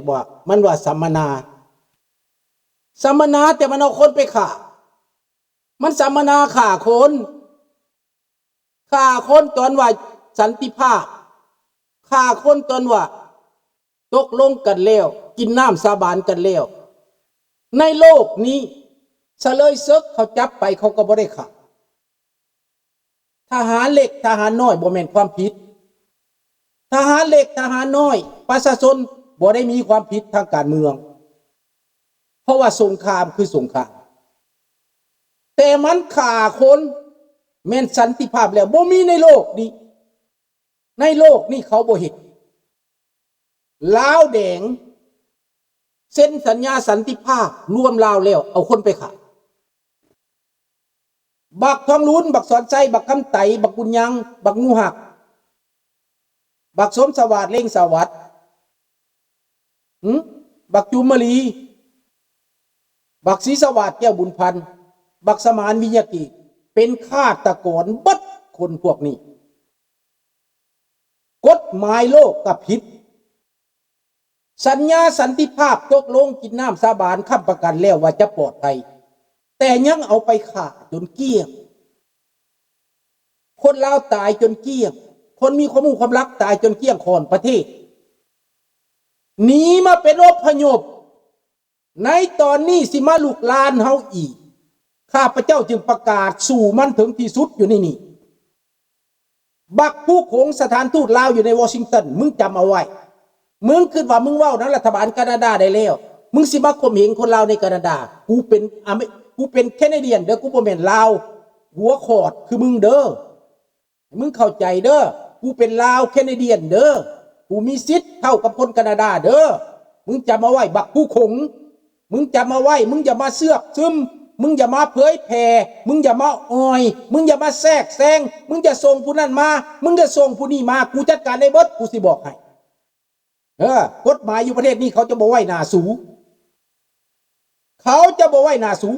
ວ່າ ມັນວ່າສຳມະນາ ສຳມະນາ ແຕ່ມັນເອົາຄົນໄປຂ້າ ມັນສຳມະນາຂ້າຄົນ ຂ້າຄົນຕອນວ່າສັນຕິພາບ ຂ້າຄົນຕອນວ່າຕົກລົງກັນແລ້ວ ກິນນ້ຳສາບານກັນແລ້ວ. ໃນໂລກນີ້ ສະເລີຍເສິກເຂົາຈັບໄປ ເຂົາກໍບໍ່ໄດ້ຂ້າ. ທະຫານເລັກທະຫານນ້ອຍບໍ່ແມ່ນຄວາມຜິດ. ທະຫານເລັກທະຫານນ້ອຍ ປະຊາຊົນບໍ່ໄດ້ມີຄວາມຜິດທາງການເມືອງ ເພາະວ່າສົງຄາມຄືສົງຄາມ. ແຕ່ມັນຂ້າຄົນ ແມ່ນສັນຕິພາບແລ້ວ ບໍ່ມີໃນໂລກນີ້. ໃນໂລກນີ້ເຂົາບໍ່ເຮັດ. ລາວແດງເຊັນສັນຍາສັນຕິພາບລວມລາວແລ້ວ ເອົາຄົນໄປຂ້າ. ບັກທອງລຸນ ບັກສອນໄຊ ບັກຄຳໄຕ ບັກບຸນຍັງ ບັກງູຮັກ ບັກສົມສະຫວາດ ເລັງສະຫວັດ ຫື ບັກຈູມມະລີ ບັກສີສະຫວາດ ແກ້ວບຸນພັນ ບັກສະໝານ ວິຍະກີດ ເປັນຄາດຕະກອນເບິດຄົນພວກນີ້. ກົດໝາຍໂລກກໍຜິດ. ສັນຍາສັນຕິພາບຕົກລົງກິນນ້ຳສາບານຄ້ຳປະກັນແລ້ວວ່າຈະປອດໄພ ແຕ່ຍັງເອົາໄປຂ້າຈົນກ້ຽງ. ຄົນລາວຕາຍຈົນກ້ຽງ. ຄົນມີຄວາມຮູ້ຄວາມລັກຕາຍຈົນກ້ຽງຂອງປະເທດ. ໜີມາເປັນອົບພະຍົບ. ໃນຕອນນີ້ຊິມາລຸກລານເຮົາອີກ. ຂ້າພະເຈົ້າຈຶ່ງປະກາດສູ້ມັນເຖິງທີ່ສຸດຢູ່ໃນນີ້. ບັກຜູ້ຄົງສະຖານທູດລາວຢູ່ໃນວໍຊິງຕັນ ມຶງຈຳເອົາໄວ້. ມຶງຄິດວ່າມຶງເວົ້ານຳລັດຖະບານການາດາໄດ້ແລ້ວ. ມຶງຊິມາຂົ່ມເຫງຄົນລາວໃນການາດາ. ກູເປັນອາເມ ກູເປັນແຄນາດຽນເດີ້ ກູບໍ່ແມ່ນລາວຫົວຂອດຄືມຶງເດີ້. ໃຫ້ມຶງເຂົ້າໃຈເດີ້ ກູເປັນລາວແຄນາດຽນເດີ້ ກູມີສິດເທົ່າກັບຄົນການາດາເດີ້. ມຶງຈຳເອົາໄວ້ບັກຜູ້ຂົງ ມຶງຈຳເອົາໄວ້ ມຶງຢ່າມາເຊືອບຊຶມ ມຶງຢ່າມາເຜີຍແຜ່ ມຶງຢ່າມາອອຍ ມຶງຢ່າມາແຊກແຊງ ມຶງຢ່າສົ່ງຜູ້ນັ້ນມາ ມຶງຢ່າສົ່ງຜູ້ນີ້ມາ ກູຈັດການໄດ້ເບິດ ກູຊິບອກໃຫ້. ເອີ ກົດໝາຍຢູ່ປະເທດນີ້ເຂົາຈະບໍ່ໄວ້ໜ້າສູ ເຂົາຈະບໍ່ໄວ້ໜ້າສູ.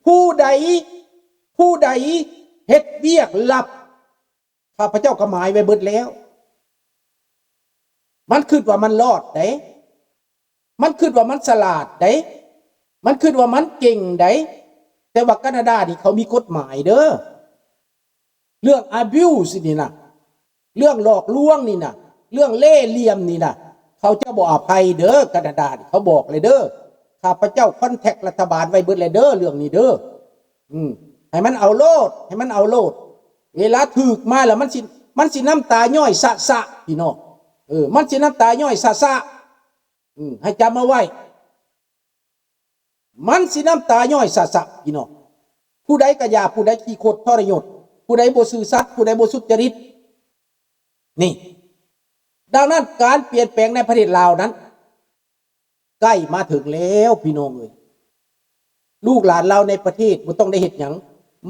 ຜູ້ໃດ ຜູ້ໃດເຮັດວຽກລັບ ຂ້າພະເຈົ້າກໍໝາຍໄວ້ເບິດແລ້ວ. ມັນຄິດວ່າມັນລອດໃດ໋ ມັນຄິດວ່າມັນສະຫຼາດໃດ໋ ມັນຄິດວ່າມັນເກັ່ງໃດ໋ ແຕ່ວ່າການາດານີ້ເຂົາມີກົດໝາຍເດີ້. ເລື່ອງ abuse ນີ້ນະ ເລື່ອງຫຼອກລວງນີ້ນະ ເລື່ອງເລ່ຫຼ່ຽມນີ້ນະ ເຂົາຈະບໍ່ອະໄພເດີ້ ການາດານີ້ ເຂົາບອກເລີຍເດີ້. ຂ້າພະເຈົ້າຄອນແທັກລັດຖະບານໄວ້ເບິດແລ້ວເດີ້ ເລື່ອງນີ້ເດີ້. ອືມ ໃຫ້ມັນເອົາໂລດ ໃຫ້ມັນເອົາໂລດ. ເວລາຖືກມາແລ້ວມັນຊິ ມັນຊິນ້ຳຕາຍ້ອຍຊະໆ ພີ່ນ້ອງ. ເອີ ມັນຊິນ້ຳຕາຍ້ອຍຊະໆ. ອືມ ໃຫ້ຈຳເອົາໄວ້. ມັນຊິນ້ຳຕາຍ້ອຍຊະໆ ພີ່ນ້ອງ. ຜູ້ໃດກະຢ່າ ຜູ້ໃດຂີ້ຄົດທໍລະຍົດ ຜູ້ໃດບໍ່ຊື່ສັດ ຜູ້ໃດບໍ່ສຸດຈະລິດ ນີ້. ດັ່ງນັ້ນ ການປ່ຽນແປງໃນປະເທດລາວນັ້ນ ໃກ້ມາເຖິງແລ້ວ ພີ່ນ້ອງເອີຍ. ລູກຫຼານລາວໃນປະເທດບໍ່ຕ້ອງໄດ້ເຮັດຫຍັງ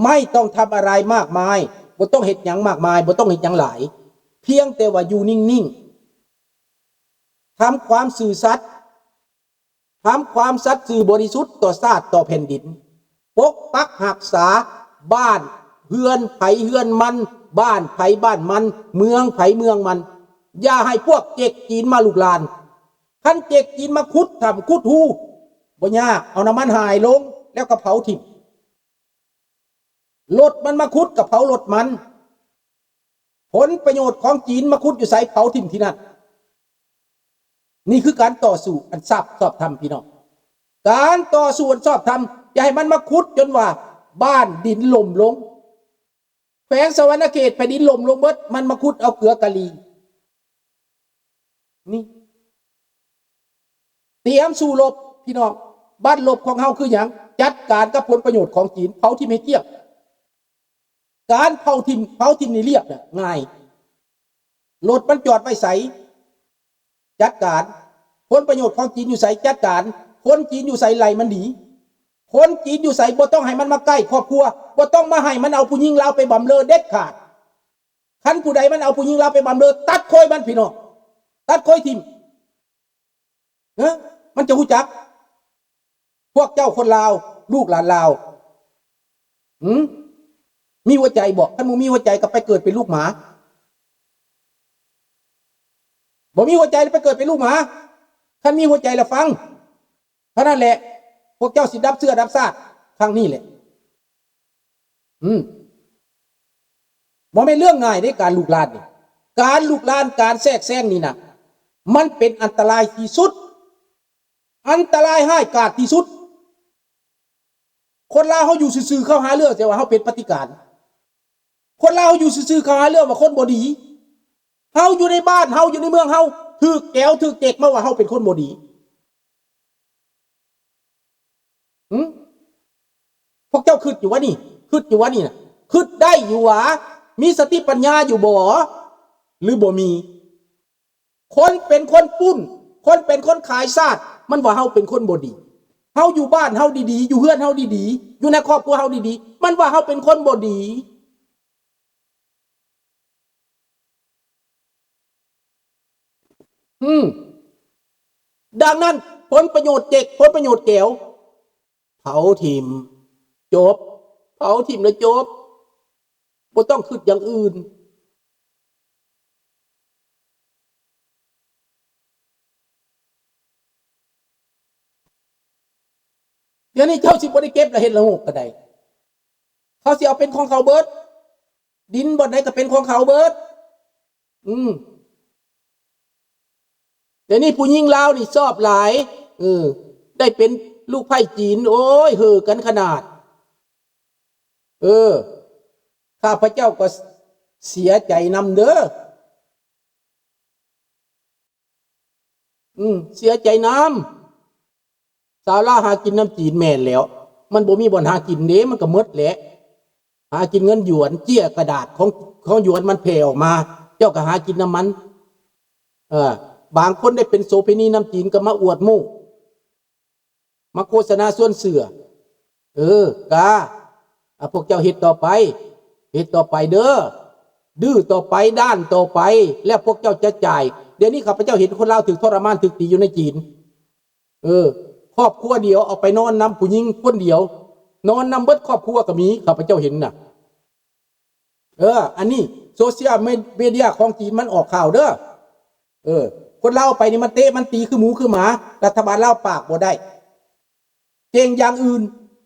ໄມ່ຕ້ອງທຳອະໄລມາກມາຍ ບໍ່ຕ້ອງເຮັດຫຍັງມາກມາຍ ບໍ່ຕ້ອງເຮັດຫຍັງຫຼາຍ ພຽງແຕ່ວ່າຢູ່ນິ່ງໆ ທຳຄວາມຊື່ສັດ ທຳຄວາມສັດຊື່ບໍລິສຸດຕໍ່ຊາດຕໍ່ແຜ່ນດິນ ປົກປັກຮັກສາບ້ານເຮືອນໃຜເຮືອນມັນ ບ້ານໃຜບ້ານມັນ ເມືອງໃຜເມືອງມັນ. ຢ່າໃຫ້ພວກເຈັກຈີນມາລຸກລານ. ຄັນເຈັກຈີນມາຂຸດຖ້ຳຂຸດຮູ ບໍ່ຍາກ ເອົານ້ຳມັນຫາຍລົງ ແລ້ວກໍເຜົາຖິ້ມ. ລົດມັນມາຂຸດກໍເຜົາລົດມັນ. ຜົນປະໂຫຍດຂອງຈີນມາຂຸດຢູ່ໃສ ເຜົາຖິ້ມທີ່ນັ້ນ. ນີ້ຄືການຕໍ່ສູ້ອັນຊາບ ຊອບທຳ ພີ່ນ້ອງ. ການຕໍ່ສູ້ອັນຊອບທຳ ຢ່າໃຫ້ມັນມາຂຸດຈົນວ່າບ້ານດິນຫຼົ່ມລົງ. ແຂວງສະຫວັນນະເຂດ ແຜ່ນດິນຫຼົ່ມລົງເບິດ ມັນມາຂຸດເອົາເກືອກາລີ. ນີ້ ຕຽມສູ້ລົບ ພີ່ນ້ອງ. ບັດລົບຂອງເຮົາຄືຫຍັງ? ຈັດການກັບຜົນປະໂຫຍດຂອງຈີນ ເຜົາຖິ້ມໃຫ້ກ້ຽງ. ການເຜົາຖິ້ມ ເຜົາຖິ້ມນີ້ລຽບນະ ງ່າຍ. ລົດມັນຈອດໄວ້ໃສ? ຈັດການ. ຜົນປະໂຫຍດຂອງຈີນຢູ່ໃສ? ຈັດການ. ຄົນຈີນຢູ່ໃສ? ໄລ່ມັນໜີ. ຄົນຈີນຢູ່ໃສ? ບໍ່ຕ້ອງໃຫ້ມັນມາໃກ້ຄອບຄົວ. ບໍ່ຕ້ອງມາໃຫ້ມັນເອົາຜູ້ຍິງລາວໄປບຳເລີເດັດຂາດ. ຄັນຜູ້ໃດມັນເອົາຜູ້ຍິງລາວໄປບຳເລີ ຕັດໂຄຍມັນ ພີ່ນ້ອງ ຕັດໂຄຍຖິ້ມ. ເອີ ມັນຈະຮູ້ຈັກ. ພວກເຈົ້າຄົນລາວ ລູກຫຼານລາວ ຫື ມີຫົວໃຈບໍ່? ຄັນບໍ່ມີຫົວໃຈກໍໄປເກີດເປັນລູກໝາ. ບໍ່ມີຫົວໃຈແລ້ວໄປເກີດເປັນລູກໝາ. ຄັນມີຫົວໃຈລະຟັງ. ເທົ່ານັ້ນແຫຼະ ພວກເຈົ້າຊິດັບເຊື້ອດັບຊາດຄັ້ງນີ້ແຫຼະ. ອືມ ບໍ່ແມ່ນເລື່ອງງ່າຍເດ້ ການລຸກລານນີ້. ການລຸກລານ ການແຊກແຊງນີ້ນະ ມັນເປັນອັນຕະລາຍທີ່ສຸດ, ອັນຕະລາຍຮ້າຍກາດທີ່ສຸດ. ຄົນລາວເຮົາຢູ່ຊື່ໆ ເຂົາຫາເລື່ອງແຕ່ວ່າເຮົາເປັນປະຕິການ. ຄົນລາວເຮົາຢູ່ຊື່ໆ ເຂົາຫາເລື່ອງວ່າຄົນບໍ່ດີ. ເຮົາຢູ່ໃນບ້ານເຮົາ ຢູ່ໃນເມືອງເຮົາ ຖືກແກວຖືກເຈັກມາວ່າເຮົາເປັນຄົນບໍ່ດີ. ຫຶ? ພວກເຈົ້າຄິດຢູ່ຫວານີ້? ຄິດຢູ່ຫວານີ້ນະ? ຄິດໄດ້ຢູ່ຫວາ? ມີສະຕິປັນຍາຢູ່ບໍ່ ຫຼືບໍ່ມີ? ຄົນເປັນຄົນປຸ້ນ ຄົນເປັນຄົນຂາຍຊາດ ມັນວ່າເຮົາເປັນຄົນບໍ່ດີ. ເຮົາຢູ່ບ້ານເຮົາດີໆ ຢູ່ເຮືອນເຮົາດີໆ ຢູ່ໃນຄອບຄົວເຮົາດີໆ ມັນວ່າເຮົາເປັນຄົນບໍ່ດີ. ອືມ ດັ່ງນັ້ນ ຜົນປະໂຫຍດເຈັກ ຜົນປະໂຫຍດແກວ ເຜົາຖິ້ມ ຈົບ. ເຜົາຖິ້ມແລ້ວຈົບ. ບໍ່ຕ້ອງຄິດຢ່າງອື່ນ. ດຽວນີ້ເຈົ້າຊິບໍ່ໄດ້ເກັບລະເຮັດລະໂງກກະໄດ້. ເຂົາຊິເອົາເປັນຂອງເຂົາເບິດ. ດິນບ່ອນໃດກໍເປັນຂອງເຂົາເບິດ. ອືມ ດຽວນີ້ຜູ້ຍິງລາວນີ້ຊອບຫຼາຍ. ເອີ ໄດ້ເປັນລູກໃພ້ຈີນ ໂອ້ຍ ເຫີກັນຂະໜາດ. ເອີ ຂ້າພະເຈົ້າກໍເສຍໃຈນຳເດີ. ອືມ ເສຍໃຈນຳ. ຊາວລາວຫາກິນນຳຈີນແມ່ນແລ້ວ ມັນບໍ່ມີບ່ອນຫາກິນເດ້ ມັນກໍໝົດແຫຼະ. ຫາກິນເງິນຢວນ ເຈ້ຍກະດາດຂອງ ຂອງຢວນມັນແຜ່ອອກມາ ເຈົ້າກໍຫາກິນນຳມັນ. ເອີ ບາງຄົນໄດ້ເປັນໂສເພນີນຳຈີນ ກໍມາອວດໂມ້ ມາໂຄສະນາຊວນເຊື່ອ. ເອີ ກາ ອາ ພວກເຈົ້າເຮັດຕໍ່ໄປ ເຮັດຕໍ່ໄປເດີ ດື້ຕໍ່ໄປ ດ້ານຕໍ່ໄປ ແລ້ວພວກເຈົ້າຈະຈ່າຍ. ດຽວນີ້ຂ້າພະເຈົ້າເຫັນຄົນລາວຖືກທໍລະມານ ຖືກຕີຢູ່ໃນຈີນ. ເອີ ຄອບຄົວດຽວເອົາໄປນອນນຳຜູ້ຍິງຄົນດຽວ ນອນນຳເບິດຄອບຄົວກໍມີ ຂ້າພະເຈົ້າເຫັນນະ. ເອີ ອັນນີ້ໂຊຊຽວເມ ເມເດຍຂອງຈີນມັນອອກຂ່າວເດີ. ເອີ ຄົນລາວໄປນີ້ມັນເຕະມັນຕີຄືໝູຄືໝາ ລັດຖະບານລາວປາກບໍ່ໄດ້ ເກັ່ງຢ່າງອື່ນ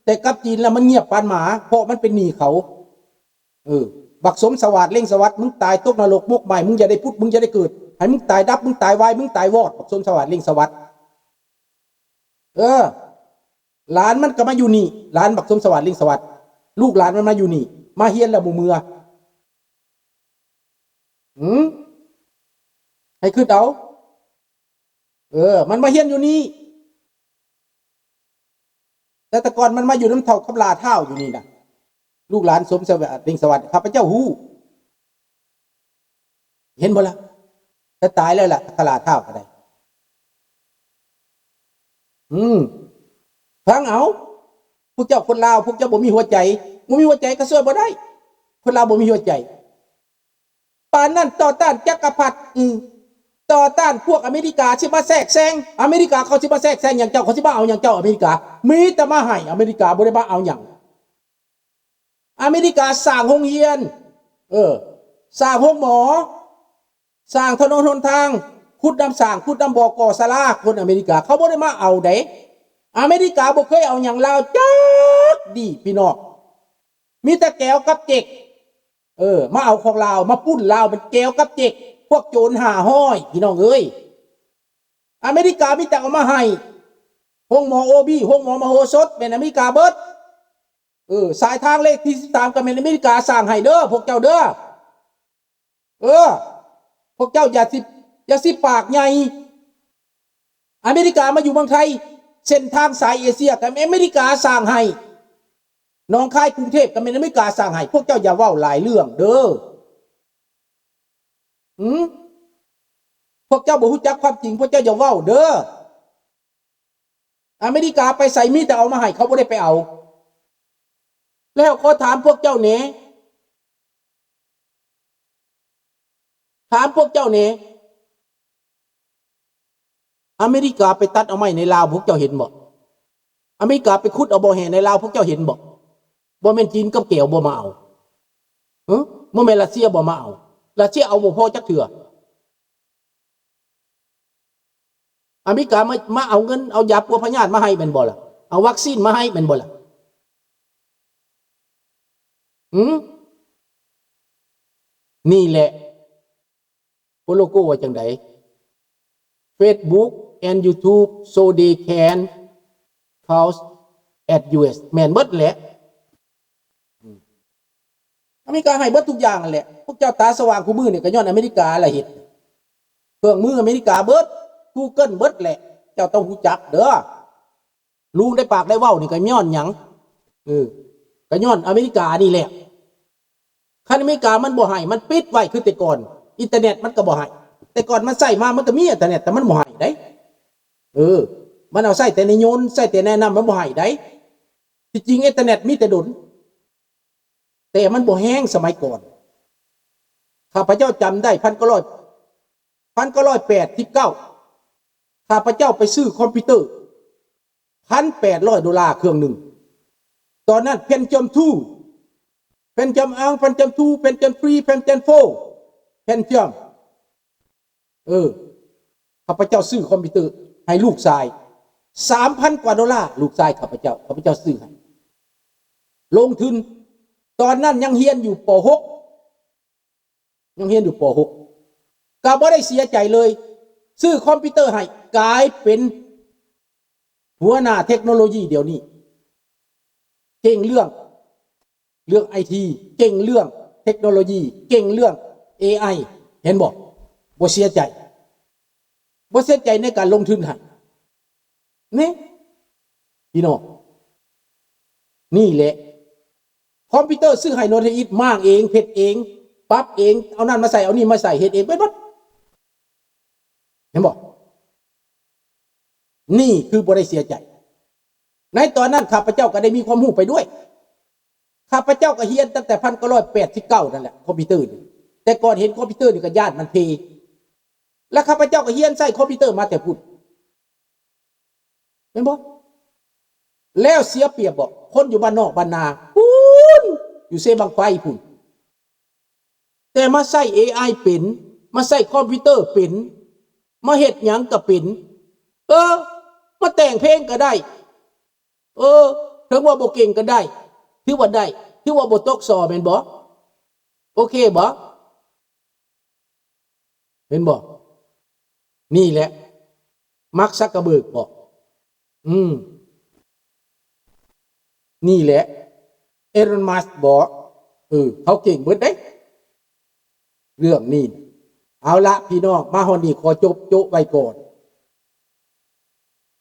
ແຕ່ກັບຈີນລະມັນງຽບປານໝາ ເພາະມັນເປັນໜີ້ເຂົາ. ເອີ ບັກສົມສະຫວາດ ເລັ່ງສະຫວັດ ມຶງຕາຍຕົກນະລົກໝົກໄໝ້ ມຶງຢ່າໄດ້ຜຸດ ມຶງຢ່າໄດ້ເກີດ ໃຫ້ມຶງຕາຍດັບ ມຶງຕາຍວາຍ ມຶງຕາຍວອດ ບັກສົມສະຫວາດ ເລັ່ງສະຫວັດ. ເອີ ຫຼານມັນກໍມາຢູ່ນີ້ ຫຼານບັກສົມສະຫວັດ ເລັ່ງສະຫວັດ ລູກຫຼານມັນມາຢູ່ນີ້ ມາຮຽນແລ້ວບໍ່ເມືອ. ຫື ໃຫ້ຄິດເອົາ. ເອີ ມັນມາຮຽນຢູ່ນີ້ ແຕ່ແຕ່ກ່ອນມັນມາຢູ່ນຳເຖົ້າຄຳຫຼ້າທ້າວຢູ່ນີ້ນະ ລູກຫຼານສົມສະຫວັດ ເລັ່ງສະຫວັດ ຂ້າພະເຈົ້າຮູ້. ເຫັນບໍ່ລະ? ແຕ່ຕາຍແລ້ວລະ ຄຳຫຼ້າທ້າວກໍໄດ້. ອືມ ຟັງເອົາ ພວກເຈົ້າຄົນລາວ ພວກເຈົ້າບໍ່ມີຫົວໃຈ ບໍ່ມີຫົວໃຈກໍຊ່ວຍບໍ່ໄດ້ ຄົນລາວບໍ່ມີຫົວໃຈ. ປານນັ້ນຕໍ່ຕ້ານຈັກກະພັດ ອືມ ຕໍ່ຕ້ານພວກອາເມລິກາຊິມາແຊກແຊງ ອາເມລິກາເຂົາຊິມາແຊກແຊງຫຍັງເຈົ້າ ເຂົາຊິມາເອົາຫຍັງເຈົ້າ ອາເມລິກາ ມີແຕ່ມາໃຫ້ ອາເມລິກາບໍ່ໄດ້ມາເອົາຫຍັງ. ອາເມລິກາສ້າງໂຮງຮຽນ ເອີ ສ້າງໂຮງໝໍ ສ້າງຖະໜົນຫົນທາງ ຂຸດນ້ຳສ້າງ ຂຸດນ້ຳບໍ່ ກໍ່ສາລາ ຄົນອາເມລິກາ ເຂົາບໍ່ໄດ້ມາເອົາເດ້. ອາເມລິກາບໍ່ເຄີຍເອົາຫຍັງລາວຈັກດີ້ ພີ່ນ້ອງ ມີແຕ່ແກວກັບເຈັກ. ເອີ ມາເອົາຂອງລາວ ມາປຸ້ນລາວ ເປັນແກວກັບເຈັກ ພວກໂຈນຫ້າຮ້ອຍ ພີ່ນ້ອງເອີຍ. ອາເມລິກາມີແຕ່ເອົາມາໃຫ້ ໂຮງໝໍໂອບີ ໂຮງໝໍມະໂຫສົດ ແມ່ນອາເມລິກາເບິດ. ເອີ ສາຍທາງເລກທີສິບສາມ ກໍແມ່ນອາເມລິກາສ້າງໃຫ້ເດີ ພວກເຈົ້າເດີ. ເອີ ພວກເຈົ້າຢ່າຊິ ຢ່າຊິປາກໃຫຍ່. ອາເມລິກາມາຢູ່ເມືອງໄທ ເສັ້ນທາງສາຍເອເຊຍກໍແມ່ນອາເມລິກາສ້າງໃຫ້ ໜອງຄາຍ ກຸງເທບ ກໍແມ່ນອາເມລິກາສ້າງໃຫ້. ພວກເຈົ້າຢ່າເວົ້າຫຼາຍເລື່ອງເດີ. ຫື ພວກເຈົ້າບໍ່ຮູ້ຈັກຄວາມຈິງ ພວກເຈົ້າຢ່າເວົ້າເດີ. ອາເມລິກາໄປໃສ ມີແຕ່ເອົາມາໃຫ້ ເຂົາບໍ່ໄດ້ໄປເອົາ. ແລ້ວຂໍຖາມພວກເຈົ້າແດ່ ຖາມພວກເຈົ້າແດ່ ອາເມລິກາໄປຕັດເອົາໄມ້ໃນລາວ ພວກເຈົ້າເຫັນບໍ່? ອາເມລິກາໄປຂຸດເອົາບໍ່ແຮ່ໃນລາວ ພວກເຈົ້າເຫັນບໍ່? ບໍ່ແມ່ນຈີນກັບແກວບໍ່ມາເອົາ? ຫື ບໍ່ແມ່ນຣັດເຊຍບໍ່ມາເອົາ? ຣັດເຊຍເອົາບໍ່ພໍຈັກເທື່ອ. ອາເມລິກາມາ ມາເອົາເງິນ ເອົາຢາປົວພະຍາດມາໃຫ້ແມ່ນບໍ່ລະ? ເອົາວັກຊີນມາໃຫ້ແມ່ນບໍ່ລະ? ຫື? ນີ້ແຫຼະ ໂປໂລໂກວ່າຈັ່ງໃດ? Facebook and YouTube so they can cause at U S ແມ່ນເບິດແຫຼະ. ອາເມລິກາໃຫ້ເບິດທຸກຢ່າງຫັ້ນແຫຼະ. ພວກເຈົ້າຕາສະຫວ່າງຄູ່ມື້ນີ້ກໍຍ້ອນອາເມລິກາລະເຮັດ. ເຄື່ອງມືອາເມລິກາເບິດ, Google ເບິດແຫຼະ. ເຈົ້າຕ້ອງຮູ້ຈັກເດີ. ລຸງໄດ້ປາກໄດ້ເວົ້ານີ້ກໍຍ້ອນຫຍັງ? ເອີ ກໍຍ້ອນອາເມລິການີ້ແຫຼະ. ຄັນອາເມລິກາມັນບໍ່ໃຫ້, ມັນປິດໄວ້ຄືແຕ່ກ່ອນ, ອິນເຕີເນັດມັນກໍບໍ່ໃຫ້. ແຕ່ກ່ອນມັນໃຊ້ມາ ມັນກໍມີອິນເຕີເນັດ, ແຕ່ມັນບໍ່ໃຫ້ໃດ໋. ເອີ ມັນເອົາໃຊ້ແຕ່ໃນຍົນ, ໃຊ້ແຕ່ໃນນັ້ນ, ມັນບໍ່ໃຫ້ໃດ໋. ທີ່ຈິງອິນເຕີເນັດມີແຕ່ດົນ, ແຕ່ມັນບໍ່ແຮງສະໄໝກ່ອນ. ຂ້າພະເຈົ້າຈຳໄດ້ ພັນເກົ້າຮ້ອຍ ພັນເກົ້າຮ້ອຍແປດສິບເກົ້າ ຂ້າພະເຈົ້າໄປຊື້ຄອມພິວເຕີ ພັນແປດຮ້ອຍໂດລາເຄື່ອງໜຶ່ງ. ຕອນນັ້ນ Pentium two, Pentium one, Pentium two, Pentium three, Pentium four, Pentium ເອີ ຂ້າພະເຈົ້າຊື້ຄອມພິວເຕີໃຫ້ລູກຊາຍ ສາມພັນກວ່າໂດລາ, ລູກຊາຍຂ້າພະເຈົ້າ, ຂ້າພະເຈົ້າຊື້ໃຫ້ ລົງທຶນ. ຕອນນັ້ນຍັງຮຽນຢູ່ ປໍຫົກ ຍັງຮຽນຢູ່ ປໍຫົກ ກໍບໍ່ໄດ້ເສຍໃຈເລີຍ. ຊື້ຄອມພິວເຕີໃຫ້ ກາຍເປັນຫົວໜ້າເທັກໂນໂລຢີດຽວນີ້, ເກັ່ງເລື່ອງ ເລື່ອງໄອທີ, ເກັ່ງເລື່ອງເທັກໂນໂລຢີ, ເກັ່ງເລື່ອງເອໄອ. ເຫັນບໍ່? ບໍ່ເສຍໃຈ, ບໍ່ເສຍໃຈໃນການລົງທຶນໃຫ້. ນີ້ ພີ່ນ້ອງ, ນີ້ແຫຼະ ຄອມພິວເຕີຊື້ໃຫ້ໂນເທອິດ ມ້າງເອງ, ເຮັດເອງ, ປັບເອງ, ເອົານັ້ນມາໃສ່, ເອົານີ້ມາໃສ່, ເຮັດເອງໄປໝົດ. ເຫັນບໍ່? ນີ້ຄືບໍ່ໄດ້ເສຍໃຈ. ໃນຕອນນັ້ນຂ້າພະເຈົ້າກໍໄດ້ມີຄວາມຮູ້ໄປດ້ວຍ. ຂ້າພະເຈົ້າກໍຮຽນຕັ້ງແຕ່ ພັນເກົ້າຮ້ອຍແປດສິບເກົ້າ ນັ້ນແຫຼະ ຄອມພິວເຕີນີ້, ແຕ່ກ່ອນເຫັນຄອມພິວເຕີນີ້ກໍຢ້ານມັນເພ. ແລ້ວຂ້າພະເຈົ້າກໍຮຽນໃຊ້ຄອມພິວເຕີມາແຕ່ພຸ້ນ ແມ່ນບໍ່? ແລ້ວເສຍປຽບບໍ່? ຄົນຢູ່ບ້ານນອກບ້ານນາພຸ້ນ, ຢູ່ເຊບັ້ງໄຟພຸ້ນ, ແຕ່ມາໃຊ້ເອໄອເປັນ, ມາໃຊ້ຄອມພິວເຕີເປັນ, ມາເຮັດຫຍັງກໍເປັນ. ເອີ ມາແຕ່ງເພງກໍໄດ້. ເອີ ເຖິງວ່າບໍ່ເກັ່ງກໍໄດ້, ຖືວ່າໄດ້, ຖືວ່າບໍ່ຕົກສໍ້ແມ່ນບໍ່? ໂອເຄບໍ່? ເຫັນບໍ່? ນີ້ແຫຼະ ມາກ ຊັກເກີເບີກບໍ? ອືມ ນີ້ແຫຼະ ເອລອນ ມັສບໍ? ເອີ ເຂົາເກັ່ງເບິດເດ້ ເລື່ອງນີ້. ເອົາລະ ພີ່ນ້ອງ, ມາຮອດນີ້ຂໍຈົບໂຈະໄວ້ກ່ອນ.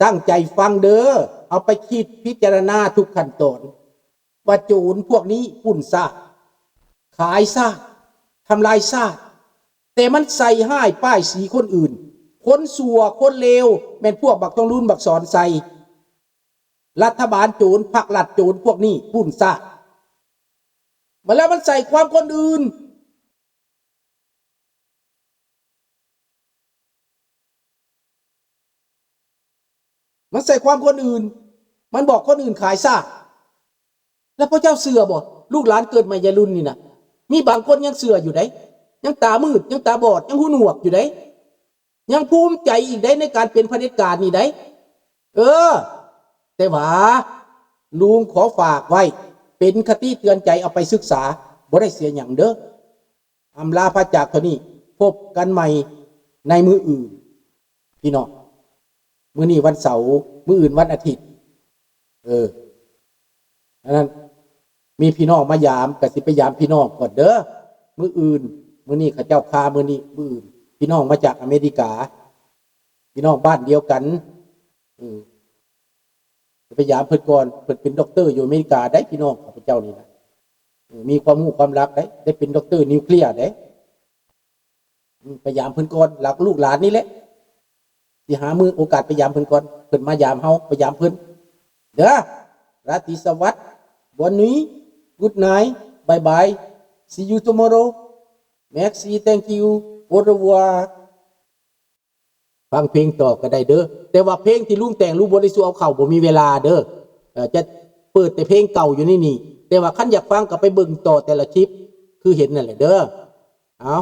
ຕັ້ງໃຈຟັງເດີ, ເອົາໄປຄິດພິຈາລະນາທຸກຂັ້ນຕອນ ວ່າໂຈນພວກນີ້ປຸ້ນຊາດ, ຂາຍຊາດ, ທຳລາຍຊາດ, ແຕ່ມັນໃສ່ຮ້າຍປ້າຍສີຄົນອື່ນ. ຄົນຊົ່ວຄົນເລວແມ່ນພວກບັກທອງລຸນ ບັກສອນໄຊ, ລັດຖະບານໂຈນ, ພັກລັດໂຈນພວກນີ້ປຸ້ນຊາດ. ມາແລ້ວມັນໃສ່ຄວາມຄົນອື່ນ. ມັນໃສ່ຄວາມຄົນອື່ນ, ມັນບອກຄົນອື່ນຂາຍຊາດ. ແລ້ວພວກເຈົ້າເຊື່ອບໍ່? ລູກຫຼານເກີດໃໝ່ໃນລຸ້ນນີ້ນະ, ມີບາງຄົນຍັງເຊື່ອຢູ່ໃດ໋, ຍັງຕາມືດ, ຍັງຕາບອດ, ຍັງຫູໜວກຢູ່ໃດ໋, ຍັງພູມໃຈອີກໃດ໋ ໃນການເປັນຜະເດັດການນີ້ໃດ໋. ເອີ ແຕ່ວ່າລຸງຂໍຝາກໄວ້ ເປັນຄະຕິເຕືອນໃຈ ເອົາໄປສຶກສາ, ບໍ່ໄດ້ເສຍຫຍັງເດີ້. ອຳລາພາຈາກເທົ່ານີ້, ພົບກັນໃໝ່ໃນມື້ອື່ນ ພີ່ນ້ອງ. ມື້ນີ້ວັນເສົາ, ມື້ອື່ນວັນອາທິດ. ເອີ ອັນນັ້ນ ມີພີ່ນ້ອງມາຢາມ ກໍຊິໄປຢາມພີ່ນ້ອງກ່ອນເດີ້. ມື້ອື່ນ, ມື້ນີ້ເຂົາເຈົ້າຄາ, ມື້ນີ້, ມື້ອື່ນ ພີ່ນ້ອງມາຈາກອາເມລິກາ, ພີ່ນ້ອງບ້ານດຽວກັນ. ເອີ ໄປຢາມເພິ່ນກ່ອນ, ເພິ່ນເປັນດັອກເຕີຢູ່ອາເມລິກາໄດ໋ ພີ່ນ້ອງຂ້າພະເຈົ້ານີ້ນະ. ເອີ ມີຄວາມຮູ້ຄວາມລັບໄດ໋, ໄດ້ເປັນດັອກເຕີນິວເຄລຍໄດ໋. ອືມ ໄປຢາມເພິ່ນກ່ອນ, ແລ້ວກໍລູກຫຼານນີ້ແຫຼະ ຊິຫາມື້ໂອກາດໄປຢາມເພິ່ນກ່ອນ, ເພິ່ນມາຢາມເຮົາ, ໄປຢາມເພິ່ນເດີ້. ລາຕີສະຫວັດ, Bonne nuit, Good night, Bye bye, See you tomorrow, Merci, Thank you, Au revoir. ຟັງເພງຕໍ່ກໍໄດ້ເດີ້, ແຕ່ວ່າເພງທີ່ລຸງແຕ່ງ ລຸງບໍ່ໄດ້ສູ່ເອົາເຂົ້າ, ບໍ່ມີເວລາເດີ້. ເອີ ຈະເປີດແຕ່ເພງເກົ່າຢູ່ໃນນີ້, ແຕ່ວ່າຄັນຢາກຟັງກໍໄປເບິ່ງຕໍ່ແຕ່ລະຄລິບ ຄືເຫັນນັ້ນແຫຼະເດີ້. ເອົາ